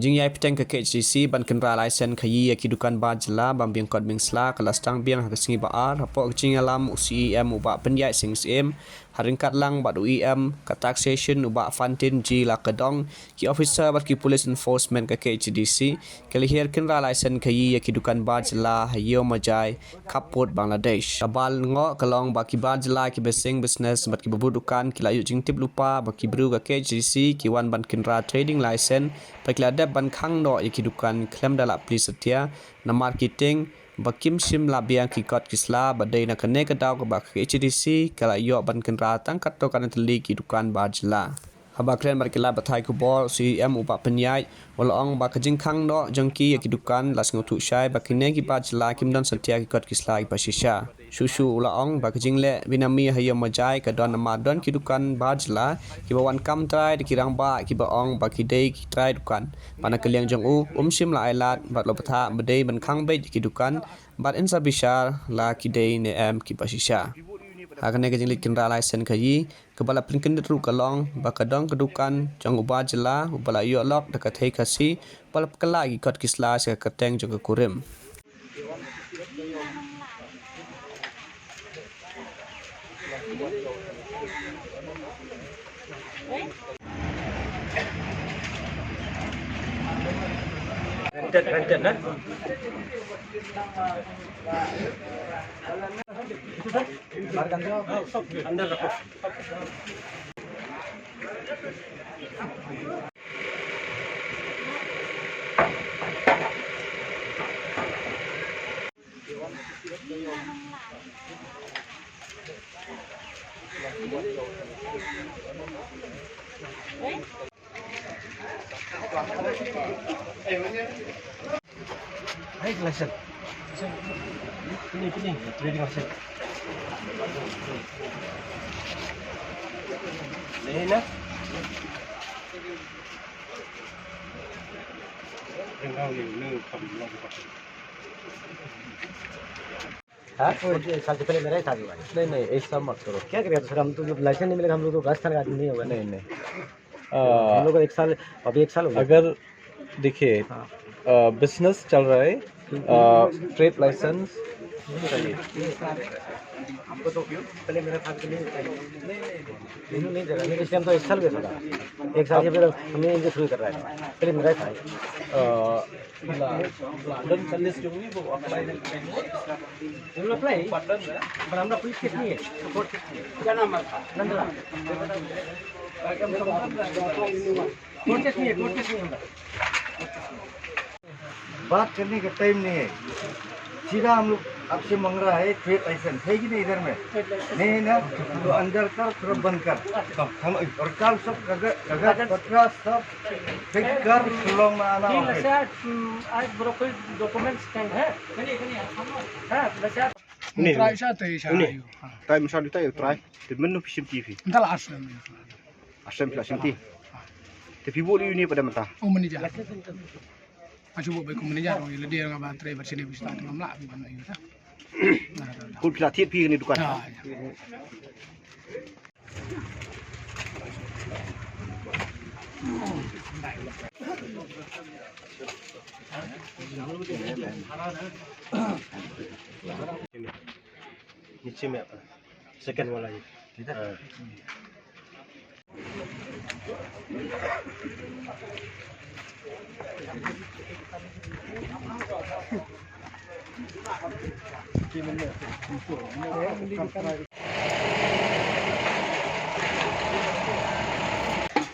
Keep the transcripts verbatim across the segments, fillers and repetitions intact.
Jingïai bteng ka K H A D C ban kynra laisen khaïi ïa ki dukan bar jylla bam biang kot biang sla ka la sdang biang ha ka sngi ba ar hapoh ka jingïalam u C E M u Bah Pynïaid Sing Syiem ha ryngkat lang bad u E M ka Taxation u Bah Fantin G Lakadong, ki officer bad ki police enforcement ka K H A D C, ki la hiar kynra laisen khaïi ïa ki dukan bar jylla ha Ïew Majai, khappud Bangladesh. Ka bar ngoh ka long ba ki bar jylla kiba seng business bad kiba bud dukan ki la ïoh jingtip lypa ba ki briew ka K H A D C ki wan ban kynra trading license bad ki la dep ban khang noh ïa ki dukan khlem da lah plie satia namar ki tieng ba kim shym la biang ki kot ki sla, bad dei na kane ka daw kaba ka K H A D C ka la ïoh ban kynra tang katto katne tylli ki dukan bar jylla. Haba kren bad ki lad pathai khubor, u C E M u Bah Pynïaid u la ong ba ka jingkhang noh jong ki ïa ki dukan la sngewthuh shai ba kine ki bar jylla kim don satia ki kot ki sla kiba shisha. Shuh shuh u la ong ba ka jingleh benami ha Ïew Majai ka don namar don ki dukan bar jylla kiba wan kam trai da ki rangbah kiba ong ba ki dei ki trai dukan. Bad na ka liang jong u, um shym la ai lad bad u la bthah ba dei ban khang beit ïa ki dukan bad yn sa bishar la ki dei ne em kiba shisha. Ha kane ka jingleit kynra laisen khaïi kaba la pynkyndit ruh ka long ba ka don ka dukan jong u bar jylla uba la ïoh lok da ka thei Khasi uba la pynkylla ïa ki kot ki sla sha ka kyrteng jong ka kurim. Rented, rented, na? अंदर रखो। Hai, license. Ini, ini, trading license. Ini, nah. हाँ? वो जो एक साल से पहले मेरा ही था जो भाई। नहीं, नहीं, ऐसा मत करो। क्या करेगा तो सर, हम तो जो लाइसेंस नहीं मिलेगा, हम लोग तो राजस्थान का आदमी नहीं होगा। नहीं, नहीं। हम लोग को एक साल, अभी एक साल हो गया। अगर देखिए, हाँ। अ, बिजनेस चल रहा है, अ, ट्रेड लाइसेंस चाहिए। हमको तो पहले मेरा था कि नहीं, नहीं, नहीं दे रहा, नहीं, इसलिए हम तो एक साल भी था। एक साल से फिर हमें इनके थ्रू कर रहा है, पहले मेरा ही था। अ, Don Charles jong ni bo apply. Apply. But हमरा पुलिस केस नहीं है, कोर्ट केस नहीं है। क्या नाम है आपका? नंदलाल। कोर्ट केस नहीं है, कोर्ट केस नहीं है हमरा। बात करने का टाइम नहीं है। सीधा हम लोग आपसे मांग रहा है ट्रेड लाइसेंस, है कि नहीं इधर में? नहीं है ना? तो अंदर कर, थोड़ा बंद कर। हम, और कल सब कागज, कागज पत्र सब ठीक कर, शिलोंग में आना। नहीं, वैसे आज, हम्म, आज ब्रोकर डॉक्यूमेंट्स कहीं है? हाँ, वैसे आज नहीं, नहीं। Trai sa te sa. Ini. Ayo. हाँ। Trai masa di trai trai. Te menu pisim T V. Entar lah asal. Asal pila sim T V. Te pibu di ini pada mata. Oh, manager. Asu bo bai kum manager, oh, ila dia ngaba trai ba sini bista tu lamla, bukan ayo ta. Kul pila tiap pi ni dukan. Ah, ya. नीचे में, सेकंड वाला ये। ठीक है। हाँ।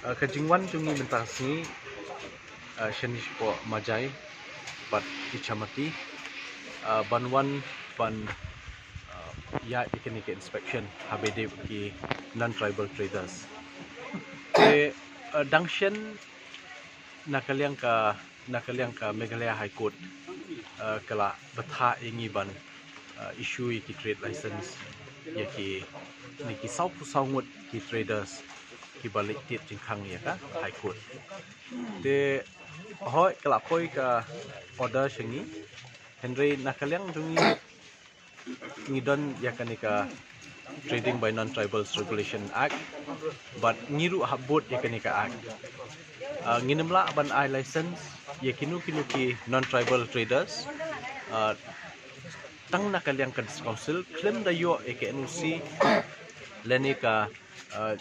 Ah, ka jingwan jong ngi mynta ka sngi, ah, shane shapoh Majai bad Ichamati, ah, ban wan ban, ah, ïa ïa kane ka inspection ha ba dei ki non-tribal traders. Te, ah, dang shen na ka liang ka, na ka liang ka Meghalaya High Court, ah, ka la bthah ïa ngi ban, ah, issue ïa ki trade license ïa kine ki sawphew saw ngut ki traders kiba leit tied jingkhang ïa ka High Court. Te hooid ka la poi ka order sha ngi, hynrei na ka liang jong ngi ngi don ïa kane ka Trading by Non-Tribals Regulation Act, bad ngi ruh hap bud ïa kane ka act. Ah, ngin ym lah ban ai license ïa kino kino ki non-tribal traders, uh, tang na ka liang ka District Council khlem da ïoh ïa ka N O C lane ka, uh,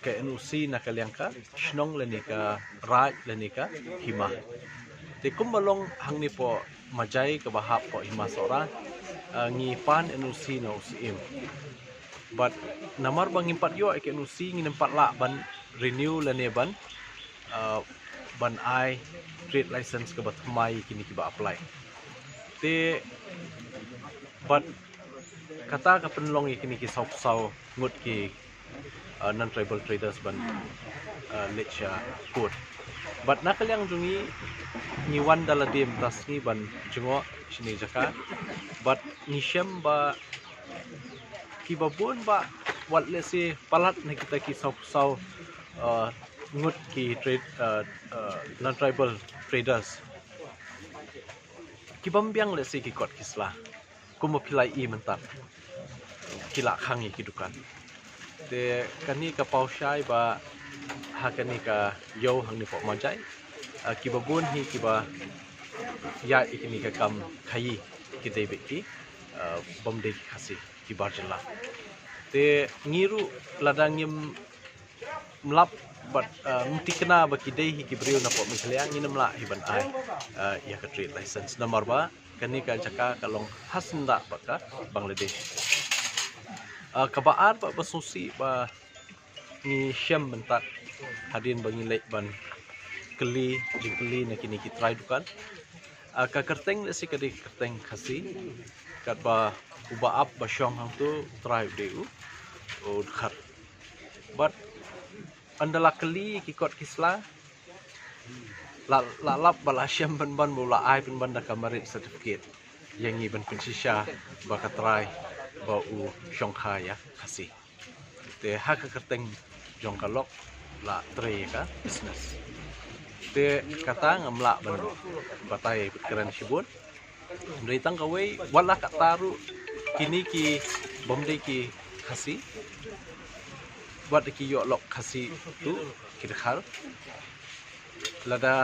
ka N O C na ka liang ka shnong lane ka raid lane ka hima. Te kumba long hangne hapoh Majai kaba hap hapoh Hima Sohra, uh, ngi pan N O C na u Syiem. Bad namar ba ngim pat ïoh ïa ka N O C, ngim pat lah ban renew lane ban, uh, ban ai trade license kaba thymmai ïa kine kiba apply. Te bad kata ka pynlong ïa kine ki saw phew saw ngut ki, uh, non-tribal traders ban, uh, leit sha court. Bad na ka liang jong ngi, ngi wan da lade mynta sngi ban jngoh shane jaka. Bad ngi shem ba kiba bun ba wat lehse palat na kita ki saw phew saw, uh, ngut ki trade, uh, uh, non-tribal traders ki bym biang lehse ki kot ki sla, kumba phi la ïohi mynta, ki la khang ïa ki dukan. Te kane ka paw shai ba ha kane ka ïew hangne hapoh Majai, uh, kiba bun hi kiba ïaid ïa kine ki kam khaïi ki dei bad ki, uh, bym dei ki Khasi, ki bar jylla. Te ngi ruh lada ngim lap bad, uh, ngim tikna ba ki dei hi ki briew na hapoh Meghalaya, ngin ym lah hi ban ai, uh, ïa ka trade license namar ba kane ka jaka ka long ha syndah bad ka Bangladesh. Uh, kaba ar bad ba sngewsih ba ngi shem mynta hadien ba ngi leit ban kylli jingkylli na kine ki trai dukan. Uh, ka kyrteng lehse ka dei ka kyrteng Khasi, katba uba ap ba shong hangto u trai u dei u, u dkhar. Bad ynda la kylli ki kot ki sla, la, la lap ba la shem pynban, ba u la ai pynban da ka marriage certificate ïa ngi ban pynshisha ba ka trai ba u shongkha ïa Khasi. Te ha ka kyrteng jong ka lok la trei ïa ka business. Te kata ngam lah ban batai bad kren shibun. Hynrei tang kawei, wat la katta ruh, kine ki bym dei ki Khasi, wat ki ïoh lok Khasi ruh ki dkhar. Lada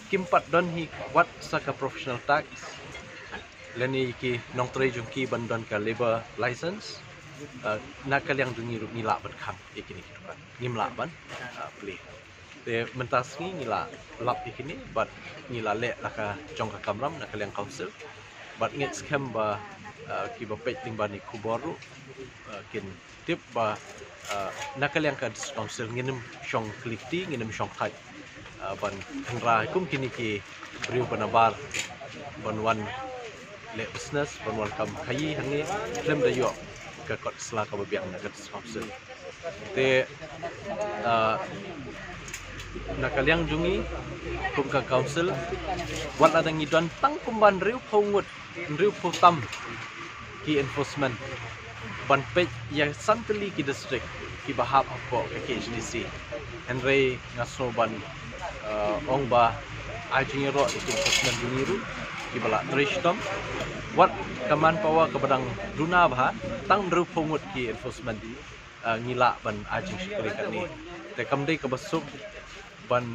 kim pat don hi wat sa ka professional tax lane ki nongtrei jong ki ban don ka labour license, uh, na ka liang jong ngi ruh ngi lah ban khang ïa kine ki dukan, ngim lah ban, uh, plie. Te mynta sngi ngi la lap ïa kine bad ngi la leh la ka jong ka kamram na ka liang council. Bad ngeit skhem ba, uh, kiba peit lyngba kane ka khubor ruh, uh, kin tip ba, uh, na ka liang ka District Council ngin ym shong kylli kti, ngin ym shong thait, uh, ban kynra kum kine ki briew ba nabar ban wan leh business, ban wan kam khaïi hangne khlem da ïoh ka kot sla kaba biang na ka District Council. Te, ah, na ka liang jong ngi kum ka council, wat la dang ngi don tang kumba hynriew phew ngut, hynriew phew tam ki enforcement ban peit ïa san tylli ki district kiba hap hapoh ka K H A D C. Hynrei nga sngew ban, ah, ong ba ai jingïaroh ïa ki enforcement jong ngi ruh kiba la trei shitom. Wat ka manpower kaba dang duna bha, tang hynriew phew ngut ki enforcement, ah, ngi lah ban ai jingshakri katne. Te kam dei kaba suk ban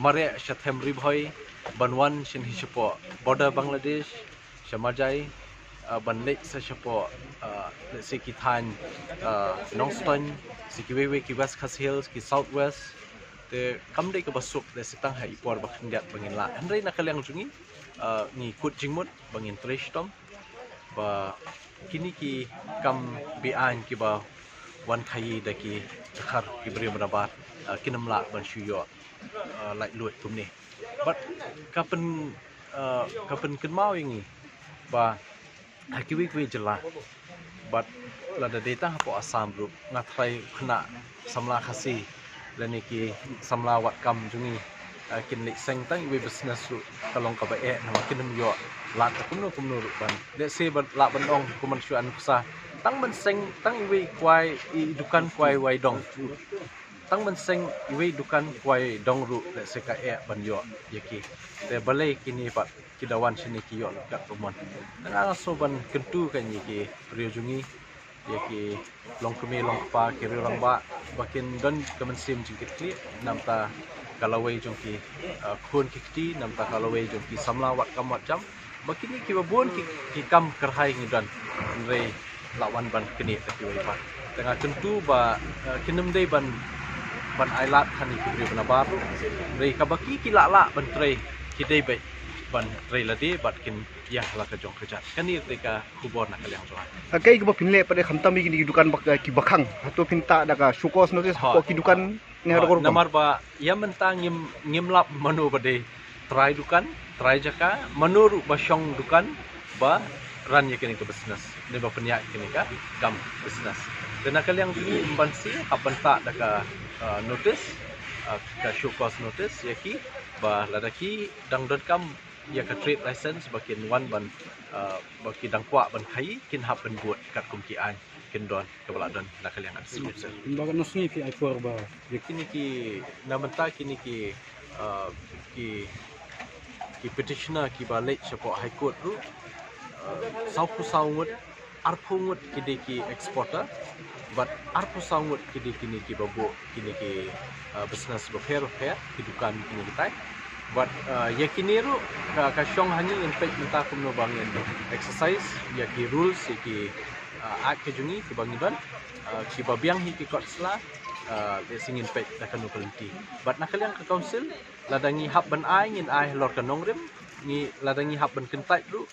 mareh sha them Ri Bhoi ban wan shen hi shapoh border Bangladesh sha Majai, ah, ban leit sa shapoh, ah, lehse ki thaiñ, ah, Nongstoiñ, sa kiwei wei ki West Khasi Hills, ki South West. Te kam dei kaba suk lehse tang ha i por ba khyndiat ba ngin lah. Hynrei na ka liang jong ngi, ah, ngi kut jingmut ba ngin trei shitom ba kine ki kam be-aiñ kiba wan khaïi da ki dkhar ki briew ba nabar, ah, kin ym lah ban shu ïoh, ah, laitluid kumne. Bad ka pyn, ah, ka pynkynmaw ïa ngi ba ha kiwei kiwei jylla, bad lada dei tang hapoh Assam ruh, nga tharai u khynnah samla Khasi lane ki samla wad kam jong ngi, ah, kin leit seng tang iwei business ruh ka long kaba eh, namar kin ym ïoh lad da kumno kumno ruh ban. Lehse ban lah ban ong kumban shu ai nuksa, tang ban seng tang iwei kwai, i dukan kwai wai dong, tang ban seng iwei dukan kwai dong ruh lehse ka eh ban ïoh ïa ki. Te balei kine pat ki da wan shane ki ïoh lut kat ruh mon. Te nga sngew ban kyntu kein ïa ki briew jong ngi, ïa ki longkmie longkpa, ki riew rangbah, ba kin don ka mynsiem jingkitkhlieh, namar ta ka lawei jong ki, uh, khun ki kti, namar ka lawei jong ki samla wat kam wat jam. Ba kine kiba bun ki, ki kam kyrhai ngi don, hynrei lah wan ban knieh da kiwei pat. Te nga kyntu ba, uh, kin ym dei ban, ban ailad ha kine ki briew ba nabar ruh. Hynrei kaba ki, ki lah lah ban trei, ki dei beit ban trei lade bad kin ïeng ha la ka jong ka jait. Kane te ka khubor na ka liang jong nga. Ka kaei kaba phin leh pat khamtam ïa kine ki dukan ba, kiba khang? Hato phin tah da ka show cause notice hapoh ki dukan ne hato rukom? Namar ba ïa mynta ngim, ngim lap mano ba dei trai dukan, trai jaka, mano ruh ba shong dukan ba run ïa kane ka business ne ba pynïaid kane ka kam business. Te na ka liang jong ngi, ym banse hap ban tah da ka, uh, notice, uh, ka show cause notice ïa ki, ba lada ki dang donkam ïa ka trade license ba kin wan ban, uh, ba ki dang kwah ban khaii, kin hap ban bud katkum ki aiñ kin don, kaba la don na ka liang ka district council. Ba katno sngi phi ai por ba ïa kine ki, na mynta kine ki, uh, ki, ki petitioner kiba leit shapoh High Court ruh, uh, sawphew saw ngut, arphew ngut ki dei ki exporter, bad arphew saw ngut ki dei kine kiba buh kine ki, uh, business bapher bapher, ki dukan kine kitai. Bad, uh, ïa kine ruh ka, ka shong ha ngi, ngin peit mynta kumno ba ngin exercise ïa ki rules, ïa ki, uh, act ka jong ngi kiba ngi don, uh, kiba biang hi ki kot sla, uh, te ngin peit da kano ka lynti. Bad na ka liang ka council, lada ngi hap ban ai, ngin ai halor ka nongrim, ngi, lada ngi hap ban kyntait ruh,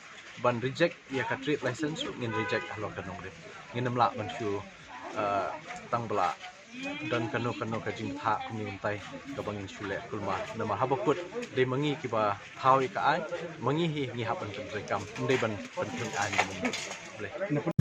ban reject ïa ka trade license ruh, ngin reject halor ka nongrim. Ngin ym lah ban shu, uh, tang ba la don kano kano ka jingthah kumne kumtai kaba ngin shu leh kulmar. Namar haba kut dei ma ngi kiba thaw ïa ka aiñ, ma ngi hi ngi hap ban pyntreikam, ym dei ban pyntreikam aiñ. Bleh.